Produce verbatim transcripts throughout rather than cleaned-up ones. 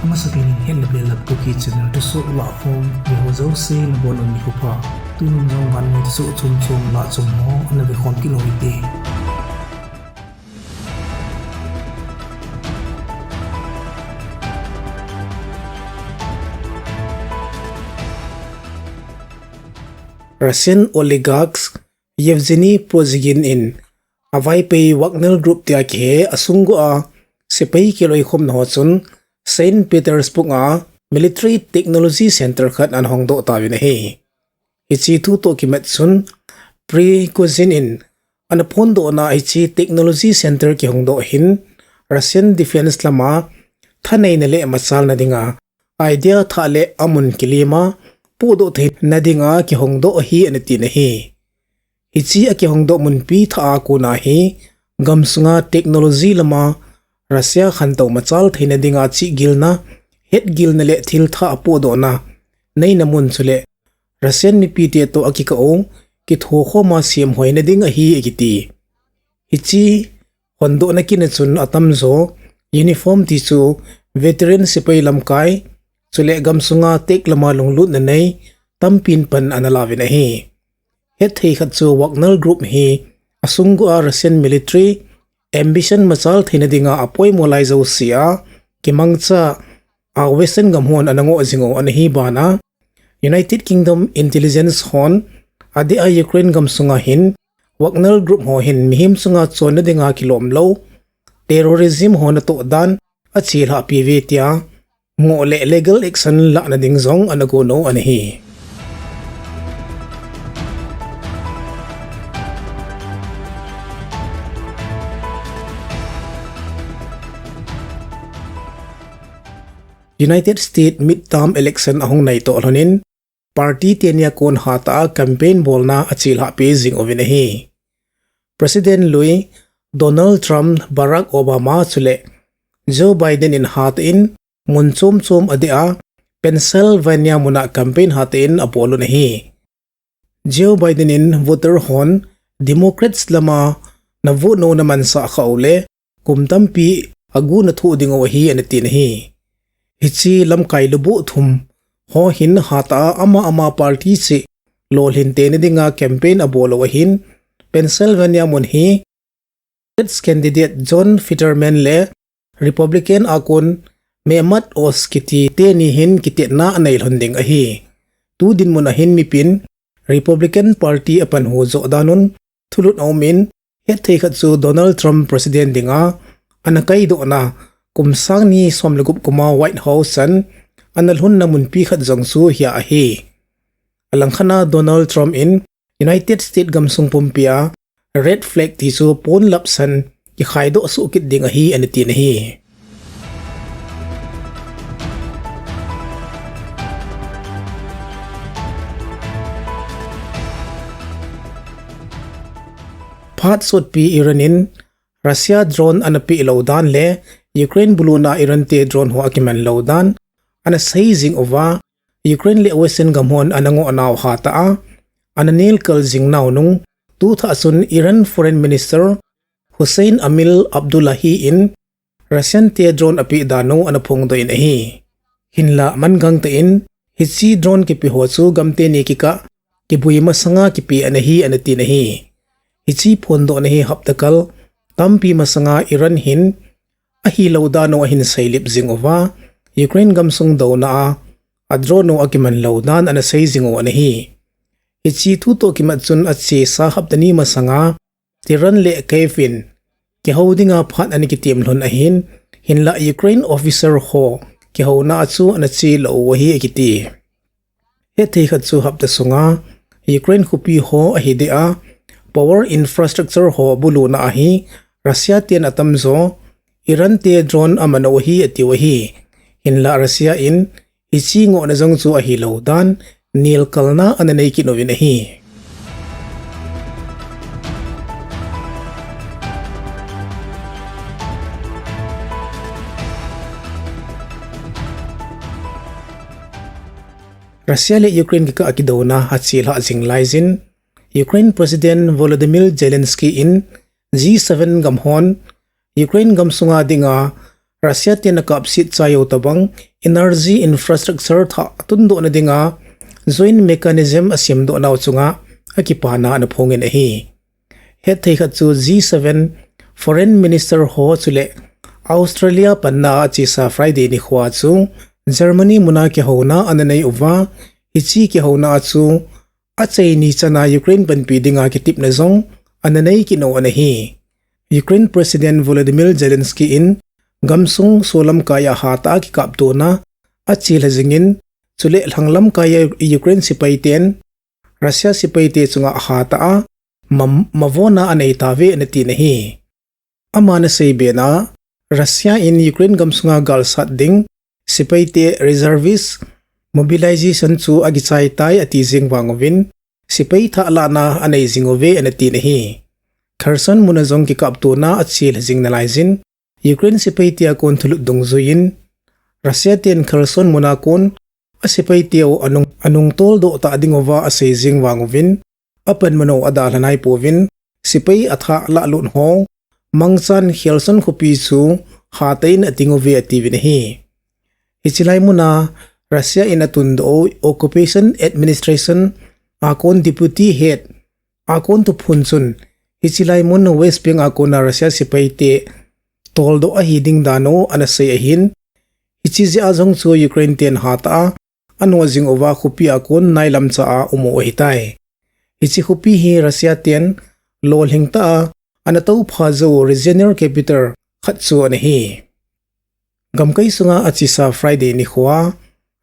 Amasapen in Hetlep le Lap Kuki channel thusoh lahkhom, veho jouse nabonun nikho pha. Tunin jong vannoi thusoh chomchom lahchom ho ana vekhom kit u hite. Russian oligarchs Yevgeny Prigozhin in a Vaiphei Wagner Group tia kihe asung go a sepai kiloikhomna ho chun Saint Petersburg a military technology center khat ana hongdoh tauvin ahi. Hiche thu toh kimat chun Prigozhin in ana phondohna hiche technology center kihongdoh hin Russian defense lama thaneina le machalna dinga idea thah le amun kilema pohdoh theina dinga kihongdoh ahi ana tin ahi. Hiche akihongdoh munpi thah a kona hi gamsunga technology lama Russia khantou machal theina dinga chihgilna, hetgilna le thilthah apohdohna neina mun chule Russian mipite toh akikah u kithokhoma semhoina ding ahi akiti. Hiche hondohna kina chun atamjo uniform tichu veteran sepai lamkai chule gamsunga tech lama lunglutna nei tampin pan ana lauvin ahi. Hetthei khat chu Wagner Group hi asung go a Russian military ambition machal theina dinga apoimo lai jousea kimangcha a Western gam hon ana ngoh jing u ana hi bana United Kingdom intelligence hon adeh a Ukraine gamsunga hin Wagner Group ho hin mihem chunga chonna dinga kilomlou terrorism ho natoh dan achelhahpi uve tia ngoh le legal action lahna ding jong ana gon u ana hi. United States midterm election ahung naitoh lhonin party teni a kon hatah a campaign bolna achelhahpi jing uvin ahi. President lui Donald Trump, Barack Obama chule Joe Biden in hatah in mun chomchom adeh a Pennsylvania muna campaign hatah in abol un ahi. Joe Biden in voter hon Democrats lama navote nouna mansah khah u le kum tampi agu nathoh ding u ahi ana tin ahi. Hiche lamkai lubuh thum ho hin hatah a ama ama party cheh lolhin teina dinga campaign abol u ahin Pennsylvania mun hi Democrats candidate John Fetterman le Republican a kon Mehmet Oz kiti teni hin kitetna anei lhon ding ahi. Tu dinmun a hin mipin Republican Party apanhu joh dan un thulut aumin, hetthei khat chu Donald Trump President dinga ana kaidohna kum sang ni som le gup kum a White House chan ana lhunna munpi khat jong chu hia ahi. Alangkhat a Donald Trump in United States gamsung pumpi a red flag tichu ponlapsan kikhaidoh soh kit ding ahi ana tin ahi. Phat sotpi Iran in Russia drone ana peh lou dan le Ukraine buluna Iran te drone ho akiman lou dan ana sei jing uva, Ukraine le Western gam hon ana ngoh nau hatah a ana nelkal jing nau nung, tu thah chun Iran Foreign Minister Hussein Amir Abdullahi in Russian te drone apeh dan u ana phongdoh in ahi. Hinlah man gangtah in hiche drone kipe ho chu gam teni kikah kibui masanga kipe ana hi ana tin ahi. Hiche phondohna hi hapta kal tampi masanga Iran hin ahilou dan u ahin seilep jing uva, Ukraine gamsung douna a drone u akiman lou dan ana sei jing u ana hi. Hiche thu toh kimat chun achesa hapta ni masanga Tehran le Kyiv in kihou dinga phat ana kitem lhon ahin, hinlah Ukraine officer ho kihouna a chu ana che lou u ahi akiti. Hetthei khat chu hapta sunga Ukraine khopi ho ahi deh a, power infrastructure ho buluna a hi Russia ten atamjo Iran te drone aman u ahi atiu ahi. Hinlah Russia in hiche ngohna jong chu ahilou dan nelkalna ana nei kit uvin ahi. Russia le Ukraine kikah a kidouna achelhah jing laijin, Ukraine President Volodymyr Zelensky in G seven gam hon Ukraine gamsunga dinga Russia ten akapsit chai u tobang energy infrastructure thah atundoh na dinga joint mechanism asemdoh nau chunga akipana ana phongin ahi. Hetthei khat chu G seven foreign minister ho chule Australia panna a chesa Friday nikhoa chu Germany muna kihouna ana nei uva, hiche kihouna a chu achaini chana Ukraine panpi dinga kitepna jong ana nei kit u ana hi. Ukraine President Volodymyr Zelensky in gamsung solam kaiya hatah a kikaptona achelha jingin, chule lhanglam kaiya Ukraine sepai ten Russia sepai te chunga hatah a mavona anei tave ana tin ahi. Aman asei bena, Russia in Ukraine gamsunga galsat ding sepai te reservist mobilization chu akichai tai ati jing vang uvin, sepai thah lahna anei jing uve ana tin ahi. Kherson muna jong kikaptona achelha jing nalaiyin, Ukraine sepai te a kon thulut dungjuiyin, Russia ten Kherson muna kon asepai teu anung, anung toldoh ta ding uva asei jing vang uvin, apanmun u adalha naipouvin, sepai athah lahlut ho mangchan Kherson khopi chu hatah in ating uve atiuvin ahi. Hiche lai muna Russia in atundoh u Occupation Administration a kon deputy head a kon thuphon chun, hiche lai mun West Bank a kona Russia sepai te toldoh ahi ding dan u ana sei ahin, hiche jeh a jong chu Ukraine ten hatah a anoh jing uva khopi a kon nailam cha a um u ahitai. Hiche khopi hi Russia ten lolhing tah a ana toupha jou regional capital khat chu ana hi. Gamkai sunga achesa Friday nikhoa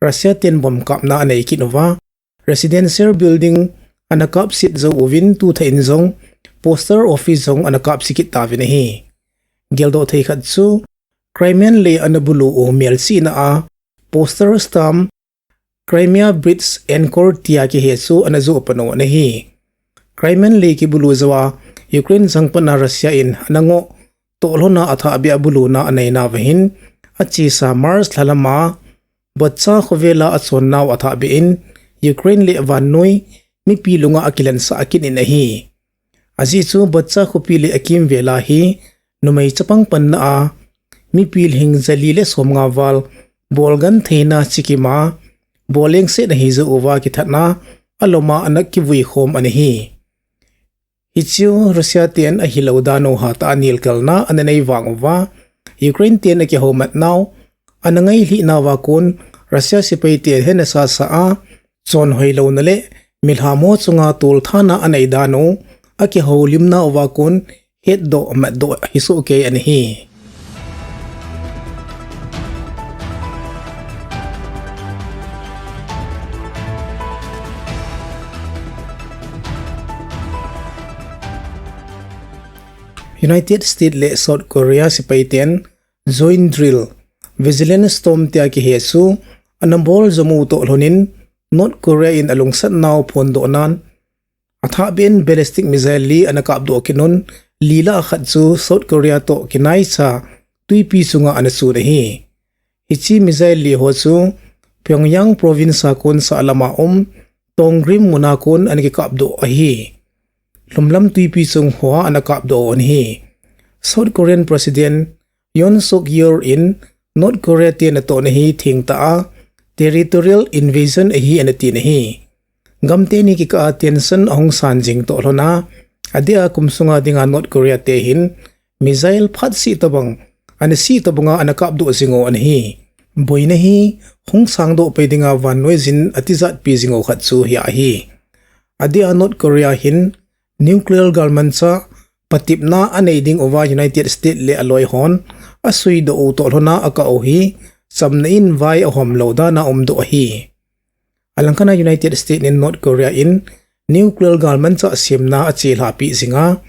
Russia ten bomb kapna anei kit uva, residential building ana kapsit jou uvin, tuthah in jong post office jong ana kapsit kit tauvin ahi. Geldoh thei khat chu Crimean lei ana bulu u melchihna a poster stamp Crimea Bridge Anchor tia kihe chu ana joh pan u ana hi. Crimean lei kibulu jouva Ukraine jangpatna Russia in ana ngoh toh lhona athahbeh a buluna anei nauva hin, achesa March lha lama Bucha khovela achon nau athahbeh in Ukraine le vannoi mipi lunga akilensah kit in ahi. Ajeh chu Bucha khopi le akimvel a hi numei chapang panna a mipi lhing jali le somnga val bolgentheina chikim a bollengset ahi jou uva kithatna alom a ana kivui khom ana hi. Hichu Russia ten ahilou dan u hatah a nelkalna ana nei vang uva, Ukraine ten akihoumat nau ana ngailhih nauva kon Russia sepai ten hena sasa a chonhoilouna le milham ho chunga tolthana anei dan u akihoulimna uva kon hetdoh matdoh hi sohkei ana hi. United States le South Korea sepai ten joint drill, Vigilant Storm tia kihe chu ana bol jom u toh lhonin North Korea in alungsat nau phondoh nan, athahbeh in ballistic missile li ana kapdoh kit un, li lah a khat chu South Korea toh kinaicha twipi chunga ana chun ahi. Hiche missile li ho chu Pyongyang province a kon sah lama um Tongrim muna kon ana kikapdoh ahi. Lhumlam twipi chung hoa ana kapdoh u ana hi. South Korean President Yoon Suk Yeol in North Korea te natohna hi thengtah a territorial invasion ahi ana tin ahi. Gamteni kikah a tension ahung san jing toh lhona, adeh a kum sunga dinga North Korea te hin missile phat sih tobang, ana sih tobanga ana kapdoh jing u ana hi. Boina hi hung sangdoh pai dinga vannoi jin atijatpi jing u khat chu hia ahi. Adeh a North Korea hin nuclear galmanchah patepna anei ding uva United States le aloi hon asuidoh u toh lhona akah u hi chamna in vai ahom lou dan a umdoh ahi. Alangkhat a United States in North Korea in nuclear galmanchah semna achelhahpeh jinga,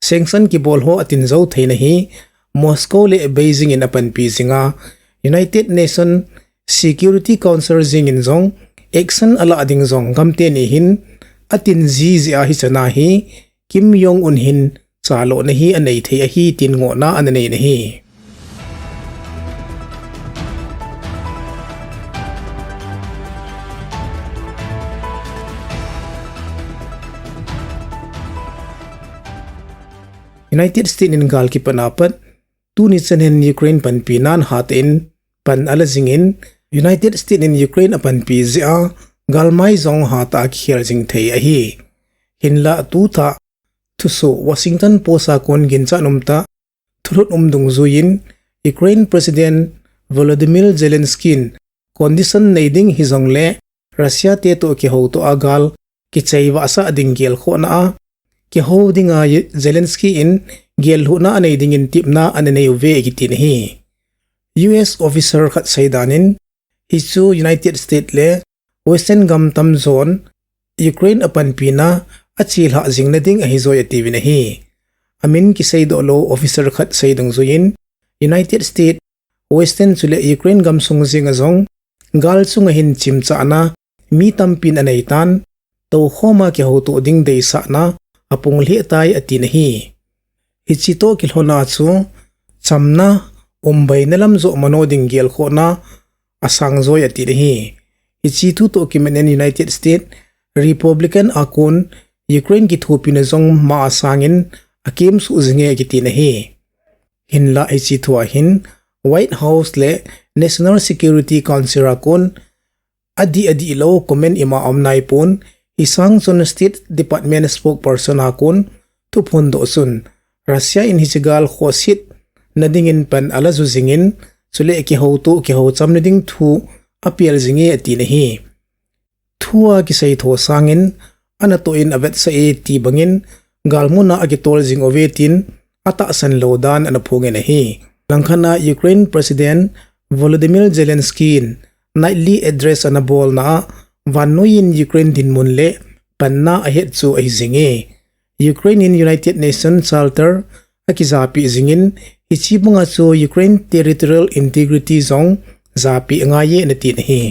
sanction kibol ho atin jou theina hi Moscow le Beijing in apanpi jinga, United Nations Security Council jeng in jong action alah ding jong gamteni hin atin jiji a hichan a hi Kim Jong Un hin chalona hi anei thei ahi tin ngohna ana nei ana hi. United States in gal kipatna pat tuni chan hin Ukraine panpi nan hatah in pan ala jingin, United States in Ukraine apanpi jeh a galmai jong hatah a kikhel jing thei ahi. Hinlah tuthah thusoh Washington Post a kon ginchat umtah thulhut um dungjuiyin, Ukraine President Volodymyr Zelensky in condition nei ding hijongle Russia te toh kihoutoh a gal kichai vahsah ding gelkhohna a kihou dinga Zelensky in gellhuhna anei dingin tepna ana nei uve akitin ahi. U S officer khat seidan in, hichu United States le Western gam tamjon Ukraine apanpina achelhah jingna ding ahijoi atiuvin ahi. Amin kiseidoh lou officer khat sei dungjuiyin, United States, Western chule Ukraine gamsung jenga jong gal chunga hin chimchahna mi tampin aneitan, toukhoma kihoutoh ding deisahna apung lheh tai atin ahi. Hiche toh kilhona chu chamna, umbaina lam joh mano ding gelkhohna asangjoi atin ahi. Hiche thu toh kimat in United States Republican a kon Ukraine kithopina jong ma asangin akemsuh jinge akitin ahi. Hinlah hiche thua hin White House le National Security Council a kon adih adihlou comment ima aum naipon, hisang chun State Department spokesperson a kon thuphondoh chun Russia in hiche gal khosetna dingin pan ala ju jingin, chule kihoutoh kihouchamna ding thu apel jinge atin ahi. Thua kiseitho sangin anatoh in avetsah e ti bangin galmuna akitol jing uve tin atahsan lou dan ana phongin ahi. Langkhat a Ukraine President Volodymyr Zelensky in nightly address ana bolna a vannoiyin Ukraine dinmun le panna ahet chu ahi jinge. Ukraine in United Nations Charter akijapeh jingin, hiche banga chu Ukraine territorial integrity jong japeh angaiye anatin ahi.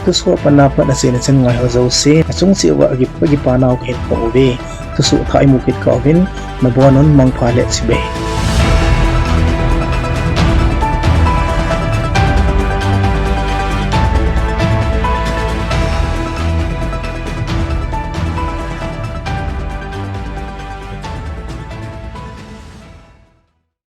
Thusoh apanna pat achaina chan ngaiho jouse achung cheh uva akipa, akipanau kahin phong uve. Thusoh thah imu kit kah uvin, nabonun mangpha le chibai.